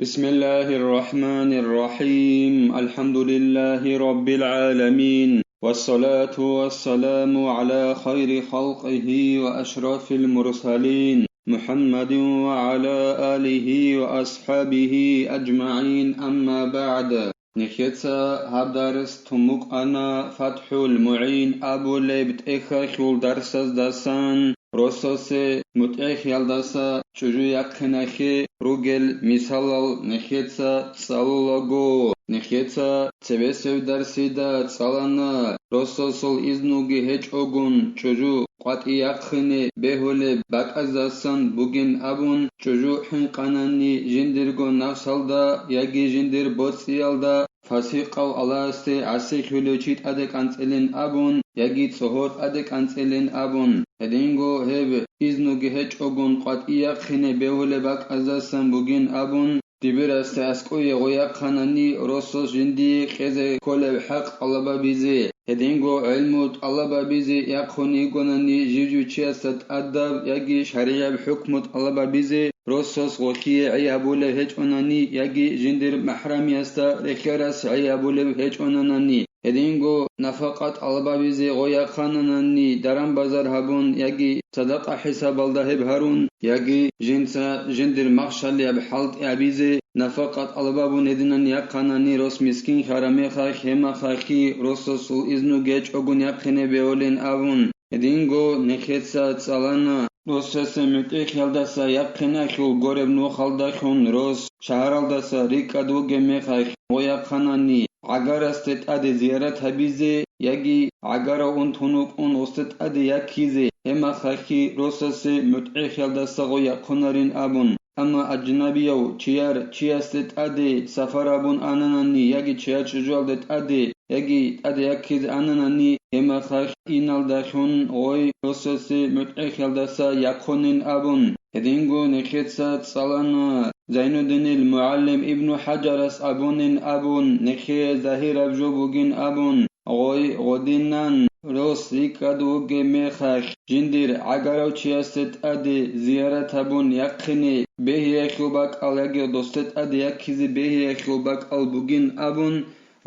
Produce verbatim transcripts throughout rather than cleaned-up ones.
بسم الله الرحمن الرحيم. الحمد لله رب العالمين. والصلاة والسلام على خير خلقه وأشرف المرسلين محمد وعلى آله وأصحابه أجمعين. أما بعد. Нехеца гьаб дарс тун букӀана ФатхӀул МугӀин абулеб тӀехьалъул дарсаздасан, росасе мутӀигӀлъиялдаса чӀужу яхъинахье ругел мисалал нехеца цӀалулаго. Нехеца цебесеб дарсида цӀалана, росасул изнуги гьечӀогун чӀужу къватӀи яхъине бегьулеб бакӀаздасан бугин абун, чӀужу хӀинкъанани жиндирго нафсалда яги жиндир боцӀиялда, фасикъав Аллагьасде гӀасилъулев чи тӀаде кӀанцӀилин абун, яги цӀогьо тӀаде кӀанцӀилин абун, гьединго гьеб изнуги гьечӀогун къватӀи яхъине бегьулеб бакӀаздасан бугин абун, дибирасда аскӀове гъой яхъанани росас жиндие кьезе кколеб хӀакъ тӀалабабизе, гьединго гӀилму тӀалабабизе яхъун йигонани жив-жив чиясда тӀадаб яги шаригӀияб хӀукму тӀалабабизе, росас гъолъие гӀей гьабулеб гьечӀонани яги жиндир махӀрамиясда рехьарас гӀей гьабулеб гьечӀонанани, гьединго нафакъа тӀалабабизе гъой яхъананани даран-базар гьабун яги садакъа хӀисабалда гьеб гьарун, яги жинца жиндир махщалияб хӀалтӀи гьабизе нафакъа тӀалабабун гьединан яхъанани рос мискин хьарамехахь, гьемахахьи росасул изну гьечӀогун яхъине бегьулин абун, гьединго нехеца цӀалана, росасе мутӀигӀлъиялдаса яхъиналъул гореб нухалдалъун рос шагьаралдаса рикӀкӀад вугеб мехалъ гъой яхъанани, гӀагарасде тӀаде зиярат гьабизе яги гӀагарав унтун вукӀун гъосде тӀаде яккизе, гьемахалъги росасе мутӀигӀлъиялдаса гъой яхъунарин абун. Амма аджнабияв чияр чиясде тӀаде сафар гьабун ананани яги чияр чӀужуялде тӀаде, яги тӀаде яккизе ананани, гьемахалъ иналдалъун гъой росасе мутӀигӀлъиялдаса яхъунин абун. Гьединго нехеца цӀалана, Зайнуддинил мугӀалим Ибну ХӀаджарас абунин абун, нехее загьираб жо бугин абун, гъой гъодинан, рос рикӀкӀад вугеб мехалъ, жиндир гӀагарав чиясде тӀаде зиярат гьабун яхъине бегьиялъул бакӀал яги досде тӀаде яккизе бегьиялъул бакӀал бугин абун,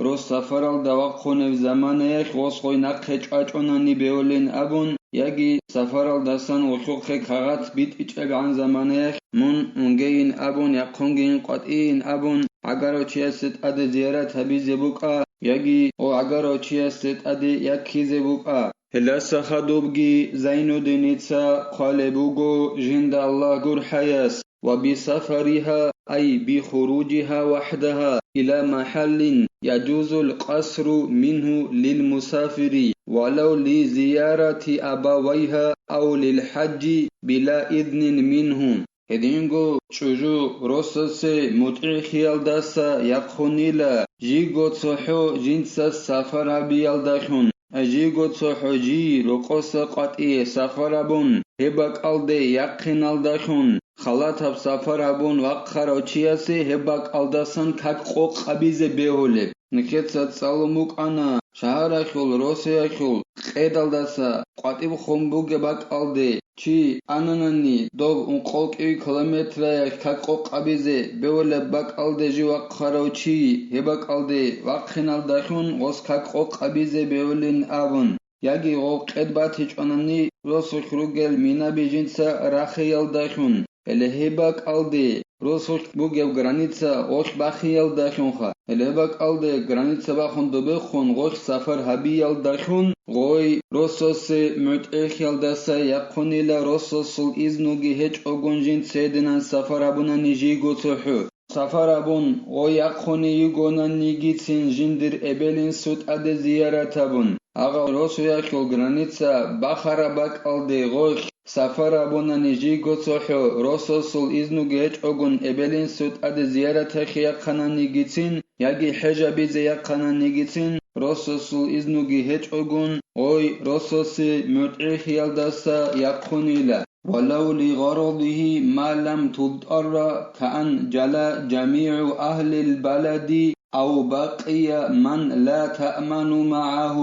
рос сафаралда вахъунеб заманаялъ гъос гъой нахъе чӀвачӀонани бегьулин абун, яги сафаралдасан гъолъухъе кагъат битӀичӀебгӀан заманаялъ мун унгейин абун, яхъунгейин къватӀийин абун, гӀагарав чиясе тӀаде зиярат гьабизе букӀа, яги гъо гӀагарав чиясе тӀаде яккизе букӀа. Гьелдаса хадубги Зайнуддиница хъвалеб буго жинда Аллагь гурхӀаяс: وبسفرها، أي بخروجها وحدها، إلى محل يجوز القصر منه للمسافر ولو لزيارة أبويها أو للحج بلا إذن منه. Гьединго чӀужу росасе мутӀигӀлъиялдаса яхъунила, жийго цохӀо жинца сафар гьабиялдалъун, жийго цохӀо жий рокъоса къватӀие сафар гьабун, гьеб бакӀалде яхъиналдалъун, халатаб сафар гьабун вахъарав чиясе гьеб бакӀалдасан как къокъ абизе бегьулеб. Нехеца цӀалун букӀана, шагьаралъул, росиялъул къедалдаса къватӀиб хун бугеб бакӀалде чи ананани, доб ункъо-кӀиго километраялъ как къокъ абизе бегьулеб бакӀалде жив вахъарав чи, гьеб бакӀалде вахъиналдалъун гъос как къокъ абизе бегьулин абун, яги гъов къед батичӀонани росулъ ругел минаби жинца рахиялдалъун, гьеле гьеб бакӀалде росулъ бугеб граница гъолъ бахиялдалъунха, гьеле гьеб бакӀалде граница бахун добехун гъолъ сафар гьабиялдалъун, гъой росасе мутӀигӀлъиялдаса яхъунила, росасул изнуги гьечӀогун жинца гьединан сафар гьабунани жийго цохӀо. Сафар гьабун, гъой яхъуни йигонанигицин жиндир эбел-инсу тӀаде зиярат гьабун, агъав росуялъул граница бахараб бакӀалде гъолъ сафар гьабунани жийго цохӀо, росасул изнуги гьечӀогун эбел-инсу тӀаде зияратахъе яхъананигицин яги хӀеж гьабизе яхъананигицин, росасул изнуги гьечӀогун, гъой росасе мутӀигӀлъиялдаса яхъунила. ولو لغرضه ما لم تضطر، كأن جلا جميع أهل البلد أو بقي من لا تأمن معه.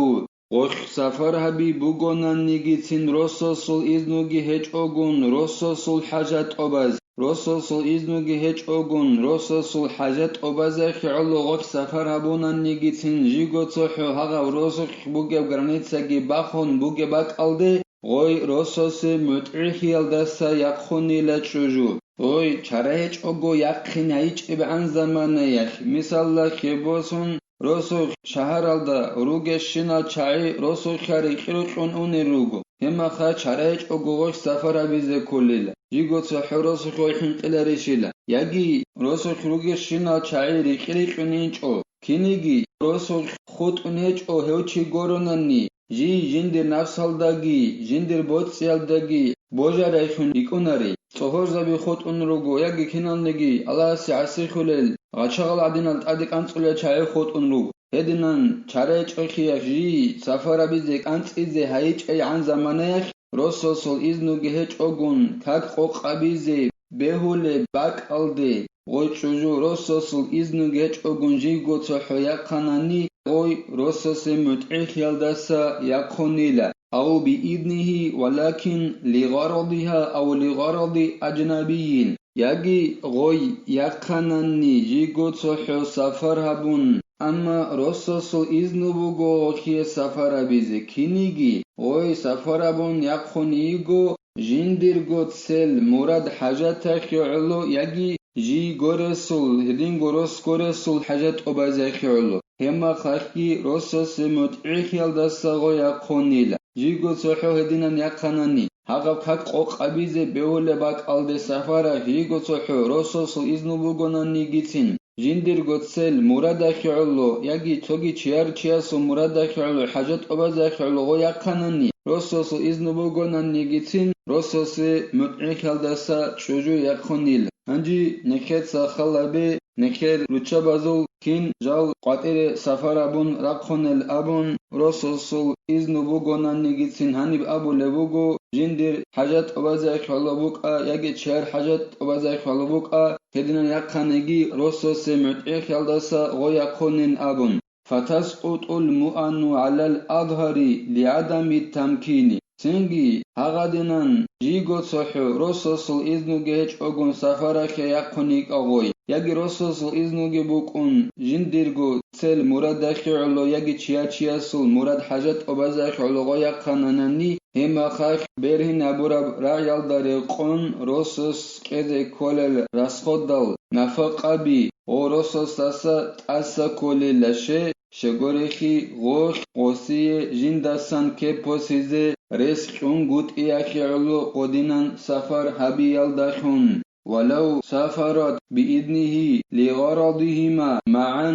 Гъолъ сафар гьаби бугонанигицин росасул изнуги гьечӀогун росасул хӀажат тӀобаз, росасул изнуги гьечӀогун, росасул хӀажат тӀобазехи гӀоло гъолъ сафар гьабунаннигицин, жиго цохӀо гьагъав росулъ бугеб границаги бахун бугеб бакӀалде, гъой росасе мутӀигӀлъиялдаса яхъунила чӀужу. Гъой чара гьечӀого яхъин гьайичӀебгӀан заманаялъ, мисалла, хебосун, росулъ шагьаралда ругещинал чагӀи росулъа рикьрукьун унел руго. Гьебмаха чара гьечӀого гъолъ сафар гьабизе кколила. Жиго цохӀо росулъ гъой хӀинкъиларищила? Яги росулъ ругещинал чагӀи рикьрикьун инчӀо, киниги росулъ хутӀун гьечӀо гьев чи горонани, жий жиндир напсалдаги, жиндир боцӀиялдаги божарайхун йикӀунари. ЦӀогьорзаби хутӀун руго яги киналниги Аллагьасе гӀасихьулел, гъачагъал гӀадинал тӀаде кӀанцӀулел чагӀи хутӀун руго. Гьединан чара гьечӀохъиялъ жий сафар гьабизе кӀанцӀизе гьайичӀайгӀан заманаялъ, росасул изнуги гьечӀогун как къокъ гьабизе бегьулеб бакӀалде, гъой чӀужу росасул изнуги гьечӀогун жийго цохӀо яхъанани, гъой росасе мутӀигӀлъиялдаса яхъунила, ав бииднигьи, валакин лигъарадиха ав лигъаради аджнабийин, яги гъой яхъананни жийго цохӀо сафар гьабун, амма росасул изну буго гъолъие сафар гьабизе, киниги гъой сафар гьабун яхъун йиго, жиндирго цел мурад хӀажатахъе гӀоло яги жий горесул, гьединго рос горесул хӀажат тӀобазехъе гӀоло. Гьебмахалъги росасе мутӀигӀлъиялдаса гъой яхъунила. Жийго цохӀо гьединан яхъанани, гьагъаб как къокъ гьабизе бегьулеб бакӀалде сафаралъ жийго цохӀо росасул изну бугонанигицин, жиндирго цел мурадахъе гӀоло яги цоги чияр чиясул мурадахъе гӀоло, хӀажат тӀобазехъе гӀоло гъой яхъанани, росасул изну бугонанигицин, росасе мутӀигӀлъиялдаса чӀужу яхъунила. Гьанже нехеца халабе, нехер руччабазул кин жал къватӀире сафар гьабун рахъунел абун, росасул изну бугонанигицин гьаниб абулеб буго, жиндир хӀажат тӀобазехъе гӀоло букӀа яги чияр хӀажат тӀобазехъе гӀоло букӀа, гьединан яхъаниги росасе мутӀигӀлъиялдаса гъой яхъунин абун. فتسقط المؤن على الأظهر لعدم التمكين. Цинги гьагъадинан жийго цохӀо росасул изнуги гьечӀогун сафарахъе яхъун йикӀа гъой, яги росасул изнуги букӀун жиндирго цел мурадахъе гӀоло яги чияр чиясул мурад хӀажат тӀобазехъе гӀоло гъой яхъананани, гьебмахалъ бергьин гьабураб рагӀиялда рекъон росас кьезе кколел расходал, нафакъаби, гъо росасдаса тӀаса кколила, щай гурелъул гъолъ гъосие жиндасан кеп босизе рес кьунгутӀиялъе гӀоло гъодинан сафар гьабиялдалъун. ولو سافرت بإذنه لغرضهما معا.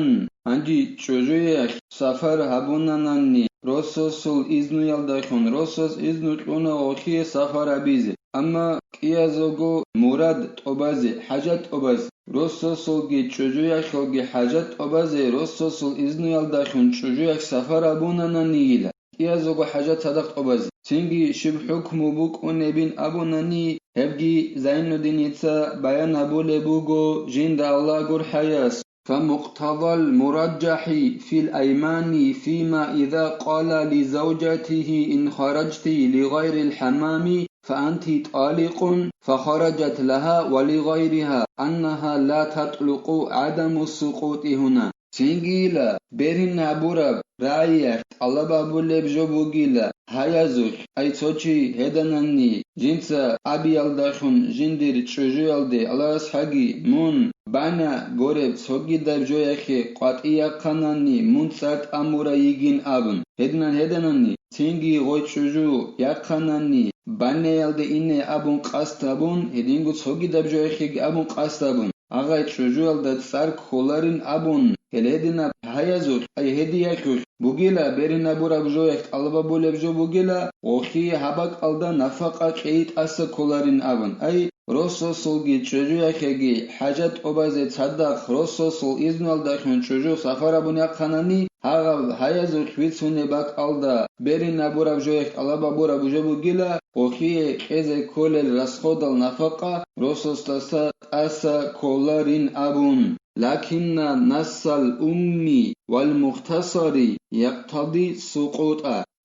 Гьанже чӀужуялъ сафар гьабунанани росасул изнуялдалъун, росас изну кьуна гъолъие сафар гьабизе. Амма кӀиязего мурад тӀобазе, хӀажат тӀобазе, росасулги чӀужуялъулги хӀажат тӀобазе, росасул изнуялдалъун чӀужуялъ сафар гьабунананийила, кӀиязего хӀажат цадахъ тӀобазе. Цинги щиб хӀукму букӀунебин абунани, гьебги Зайнуддиница баян гьабулеб буго жинда Аллагь гурхӀаяс. فمقتضى المرجح في الأيمان فيما إذا قال لزوجته: إن خرجت لغير الحمام فأنت طالق، فخرجت لها ولغيرها، أنها لا تطلق عدم السقوط هنا. Цингила бергьин гьабураб рагӀиялъ тӀалаб гьабулеб жо бугила, гьаязулъ, ай цо чи гьеданани, жинца абиялдалъун жиндир чӀужуялде Аллагьас гьаги, мун баня гореб цогидаб жояхъе къватӀиялъанани мун цӀар тӀамурай йигин абун. Гьединан гьеданани, цинги гъой чӀужу яхъанани, баняялде ине абун къасд гьабун, гьединго цогидаб жояхъеги абун къасд гьабун, гьагъай чӀужуялда цӀар кколарин абун, гьел гьединаб гьаязулъ, ай гьедиялъулъ бугила, бергьин гьабураб жоялъ тӀалаб гьабулеб жо бугила, гъолъие гьаб бакӀалда нафакъа кьей тӀаса кколарин абун, ай росасулги чӀужуялъеги хӀажат тӀобазе цадахъ росасул изнуялдалъун чӀужу сафар гьабун яхъанани, гьагъаб гьаязулъ бицунеб бакӀалда бергьин гьабураб жоялъ тӀалаб гьабураб жо бугила, гъолъие кьезе кколел расходал нафакъа росасдаса тӀаса кколарин абун. لكن نص الأم والمختصر يقتضي السقوط.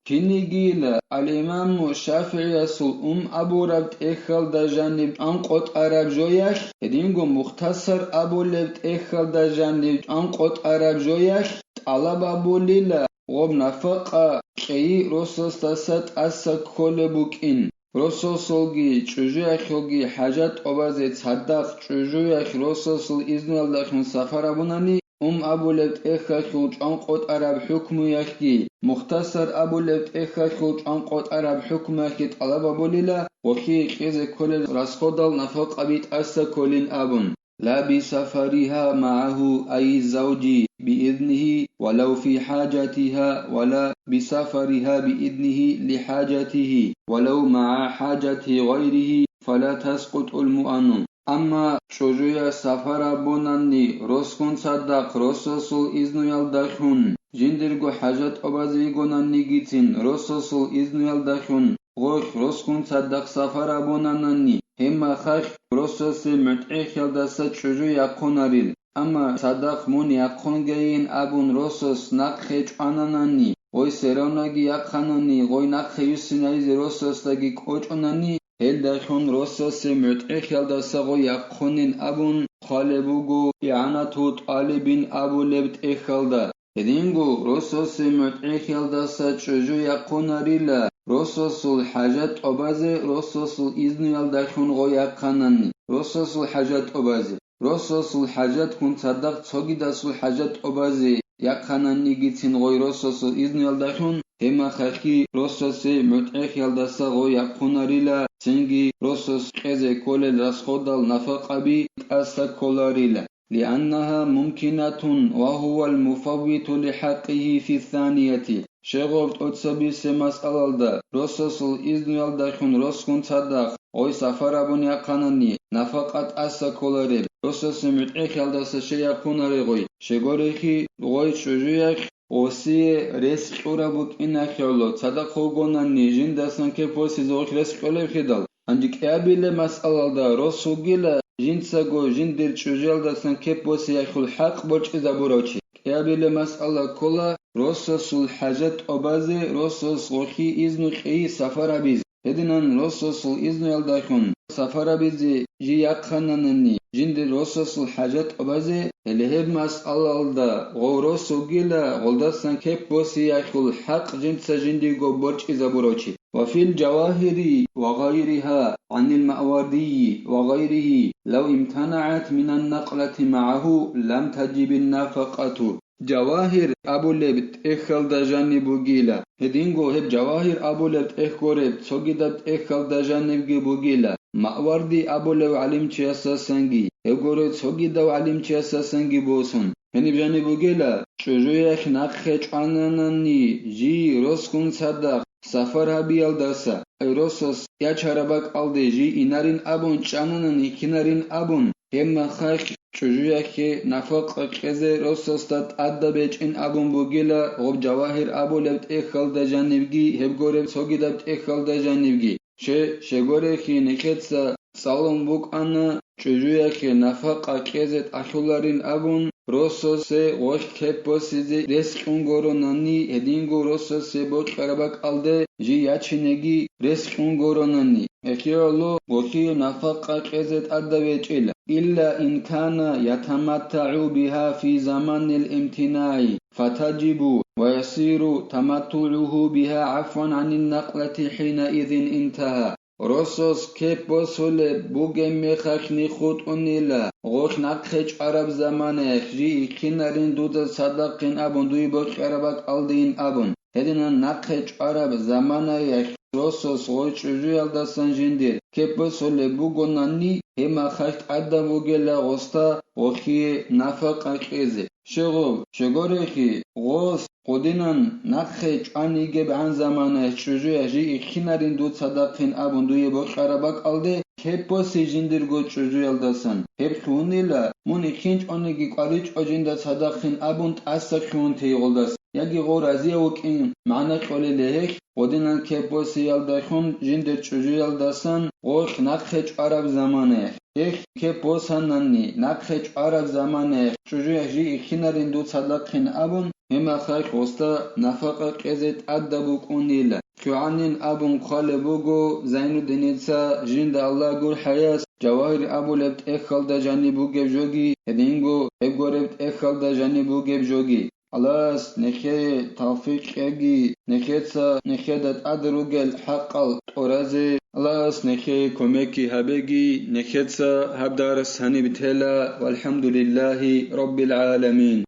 Кинигийила ал-Имаму ШафигӀиясул ум абураб тӀехьалда жаниб чӀван къотӀараб жоялъ, гьединго Мухтасар абулеб тӀехьалда жаниб чӀван къотӀараб жоялъ тӀалаб абулила гъоб нафакъа кьейи росасдаса тӀаса кколеб букӀин. Росасулги чӀужуялъулги хӀажат тӀобазе цадахъ чӀужуялъ росасул изнуялдалъун сафар абунани, ум абулеб тӀехьалъул чӀван къотӀараб хӀукмуялъги, Мухтасар абулеб тӀехьалъул чӀван къотӀараб хӀукмуялъги тӀалаб абулила, гъолъие кьезе кколел расходал нафакъаби тӀаса кколин абун. لا بسفرها معه، أي الزوج، بإذنه ولو في حاجتها، ولا بسفرها بإذنه لحاجته، ولو مع حاجة غيره، فلا تسقط المؤن. Амма чӀужуялъ сафар абунани, росгун цадахъ росасул изнуялдалъун, жиндирго хӀажат тӀобазе йигонанигицин, росасул изнуялдалъун, гъолъ росгун цадахъ сафар абунанани, гьеб мехалъ росасе мутӀигӀлъиялдаса чӀужу яхъунарил. Амма цадахъ мун яхъунгейин абун росас нахъе чӀвананани, гъой серавнаги яхъанани, гъой нахъе юссинайзе росасдаги кӀочӀонани, гьелдалъун росасе мутӀигӀлъиялдаса гъой яхъунин абун хъвалеб буго игӀанату тӀалибин абулеб тӀехьалда. Гьединго росасе мутӀигӀлъиялдаса чӀужу яхъунарила, росасул хӀажат тӀобазе росасул изнуялдалъун гъой яхъанани, росасул хӀажат тӀобазе. Росасул хӀажатгун цадахъ цогидасул хӀажат тӀобазе яхъананигицин гъой росасул изнуялдалъун, гьеб мехалъги росасе мутӀигӀлъиялдаса гъой яхъунарила, цинги росас кьезе кколел расходал нафакъаби тӀаса кколарила. لأنها ممكنة وهو المفوت لحقه في الثانية. Щегъов тӀоцабисе масъалалда, росасул изнуялдалъун росгун цадахъ гъой сафар абун яхъанани, нафакъа тӀаса кколарел, росасе мутӀигӀлъиялдаса щей яхъунарел гъой, щегорехи гъой чӀужуялъ гъосие рес кьураб букӀиналъе гӀоло, цадахъ вугонани, жиндасан кеп босизе гъолъ рес кьолеб хидал. Гьанже кӀиабилеб масъалалда рос вугила жинцаго жиндир чӀужуялдасан кеп босиялъул хӀакъ борчӀизабурав чи. КӀиабилеб масъала ккола росасул хӀажат тӀобазе росас гъолъие изну кьейи сафар гьабизе. Гьединан росасул изнуялдалъун сафар гьабизе жий яхъананани, жиндир росасул хӀажат тӀобазе, гьеле гьеб масъалалда гъов рос вугила гъолдасан кеп босиялъул хӀакъ жинца жиндиего борчӀизабурав чи. وفي الجواهر وغيرها عن الماوردي وغيره لو امتنعت من النقلة معه لم تجب النفقة. Жавагьир абулеб тӀехьалда жаниб бугила. Гьединго гьеб Жавагьир абулеб тӀехь гореб цогидаб тӀехьалда жанибги бугила. Маъварди абулев гӀалимчиясасанги, гьеб гореб цогидав гӀалимчиясасанги босун. Гьениб жаниб бугила, чӀужуялъ нахъе чӀвананани, жий росгун цадахъ сафар гьабиялдаса, ай росас ячараб бакӀалде жий инарин абун чӀананани, кинарин абун, гьеб мехалъ чӀужуялъе нафакъа кьезе росасда тӀадаб гьечӀин абун бугила гъоб Жавагьир абулеб тӀехьалда жанибги, гьеб гореб цогидаб тӀехьалда жанибги. Че, щегорехи нехеца цӀалун букӀана, чӀужуялъе нафакъа кьезе тӀалъуларин абун, росасе гъолъ кеп босизе рес кьун горонани, гьединго росасе бокьараб бакӀалде жий ячинеги рес кьун горонани. Эхиялъул гъолъие нафакъа кьезе тӀадаб гьечӀила. إلا إن كان يتمتع بها في زمان الامتناع فتجب ويصير تمتعه بها عفوا عن النقلة حينئذ انتهى. Росас кеп босулеб бугеб мехалъни хутӀунила, гъолъ нахъе чӀвараб заманаялъ жий иххинарин дуда цадахъин абун, дуе бокьараб бакӀалдейин абун. Гьединан нахъе чӀвараб заманаялъ росас гъой чӀужуялдасан жиндир кеп босулеб бугонани, гьеб мехалъ тӀадаб бугила гъосда гъолъие нафакъа кьезе. Щегъов, щегорехи, гъос, гъодинан нахъе чӀван йигебгӀан заманаялъ чӀужуялъ жий иххинарин дуца цадахъин абун дуе бокьараб бакӀалде, кеп босе жиндирго чӀужуялдасан. Гьеб лъугьунила, мун иххинчӀониги кӀваричӀо жинда цадахъин абун тӀаса лъугьун тей гъолдаса. Яги гъов разияв вукӀин магӀна кьолел гьелъ, гъодинан кеп босиялдалъун жиндир чӀужуялдасан гъолъ нахъе чӀвараб заманаялъ. Гьелъ кеп босанани, нахъе чӀвараб заманаялъ чӀужуялъ жий иххинарин дуца цадахъин абун, Гьеб мехалъ гъосда нафакъа кьезе тӀадаб букӀунила. КигӀанин абун хъвалеб буго Зайнуддиница жинда Аллагь гурхӀаяс Жавагьир абулеб тӀехьалда жаниб бугеб жоги, гьединго гьеб гуреб тӀехьалда жаниб бугеб жоги. Аллагьас нехее тавфикъ кьеги, нехеца нехеда тӀад ругел хӀакъал тӀуразе. Аллагьас нехее кумекги гьабеги, нехеца гьаб дарс гьаниб тела. ВалхӀамдулиллагьи раббил гӀаламин.